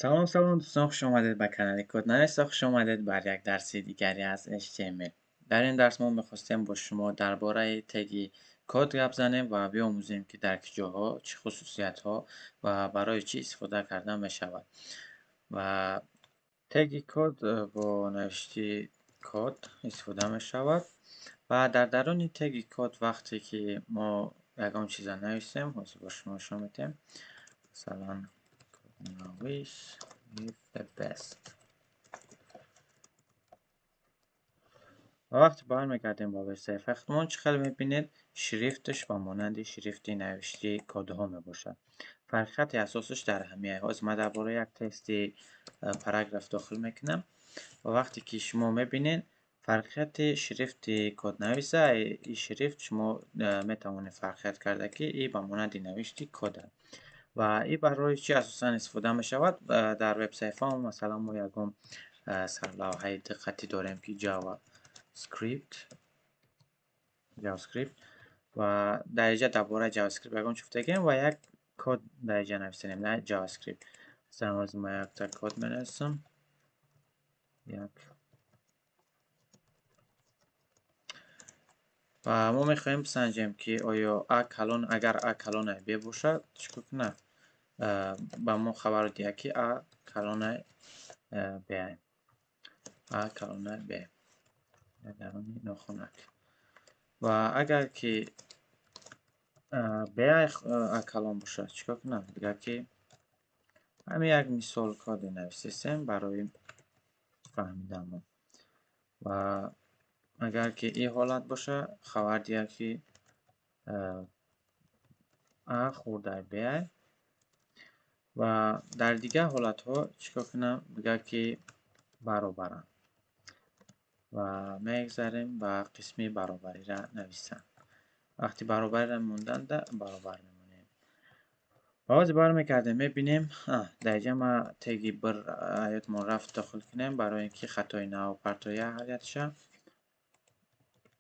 Салом, салом, дӯстон, хуш омадед ба канали Коднавис ва хуш омадед бар як дарси дигаре аз HTML. Дар ин дарс мо мехостем бо шумо дар бораи теги код гап занем ва биомӯзем, ки дар куҷоҳо, чӣ хусусиятҳо ва барои чӣ истифода карда мешавад. Ва теги код бо навишти код истифода мешавад ва дар даруни теги код вақте ки мо ягон чиза нависем, ҳозир бо шумо нишон медиҳем, масалан Коднавис is the best. Ва вақте бармегардем ба вебсайти худмон, чӣ хел мебинед, шрифташ ба монанди шрифти навишти кодҳо мебошад. Фарқияти асосиш дар ҳамин. Ҳозир ман дар бораи як тексти параграф дохил мекунам ва вақте ки шумо мебинед фарқияти шрифти коднависа, ин шрифт шумо метавонед фарқият карда, ки ин ба монанди навишти код аст. Ва ин барои чӣ асосан истифода мешавад? Дар вебсайтҳо, масалан, мо ягон сарлавҳаи диққатӣ дорем, ки JavaScript ва дар инҷа дар бораи JavaScript ягон чиз гуфтагем ва як код дар инҷа нависем, на JavaScript. Масалан, ҳозир ман якта код менависам. Як. Ва мо мехоҳем бисанҷем, ки оё А калон, агар А калонаи Б бошад, чӣ кор кунад? Ба мо хабар диҳад, ки А калонаи Б. А калонаи Б. Дар даруни нохунак. Ва агар ки Б А калон бошад, чӣ кор кунад? Дигар ки ҳамин як мисол коде нависесем барои фаҳмиданмон. Ва агар ки ин ҳолат бошад, хабар диҳад, ки А хурдаи Б. Ва дар дигар ҳолатҳо чӣ кор кунам? Дигар ки баробаранд. Ва мегзарем ба қисми баробариро нависам. Вақти баробариро монданда баробар мемонем. Ва ҳозир бармегардем, мебинем, дар инҷа ма теги бр аётмон рафт дохил кунем барои ин ки хатои нав партоя ҳар якша.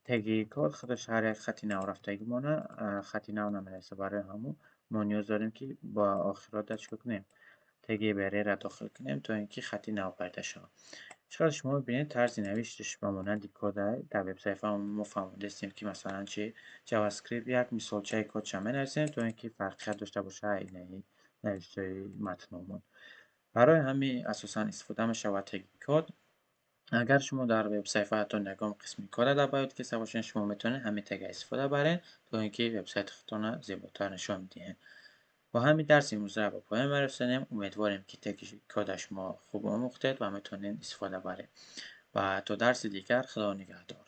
Теги код худаш ҳар як хати нав рафтагӣ мона, хати нав наменависа, барои ҳамун мо ниёз дорем, ки ба охирота чӣ кор кунем? Теги брро дохил кунем, то ин ки хати нав пайдо шавад. Чӣ қадр шумо мебинед, тарзи навишташ ба монанди кода дар вебсайтҳо мо фаҳмидастем, ки масалан чи JavaScript як мисолчаи кодша менависем, то ин ки фарқият дошта бошад инаи навиштаи матномон. Барои ҳамин асосан истифода мешавад теги код. Агар шумо дар вебсайтҳоятон ягон қисми кода дар баёд киса бошед, шумо метавонед ҳамин тега истифода баред, то ин ки вебсайти худтонро зеботар нишон диҳед. Бо ҳамин дарси имрӯза ба поён мерасонем. Умедворем, ки теги кода шумо хуб омӯхтед ва метавонед истифода баред. Ва то дарси дигар, Худо нигаҳдор.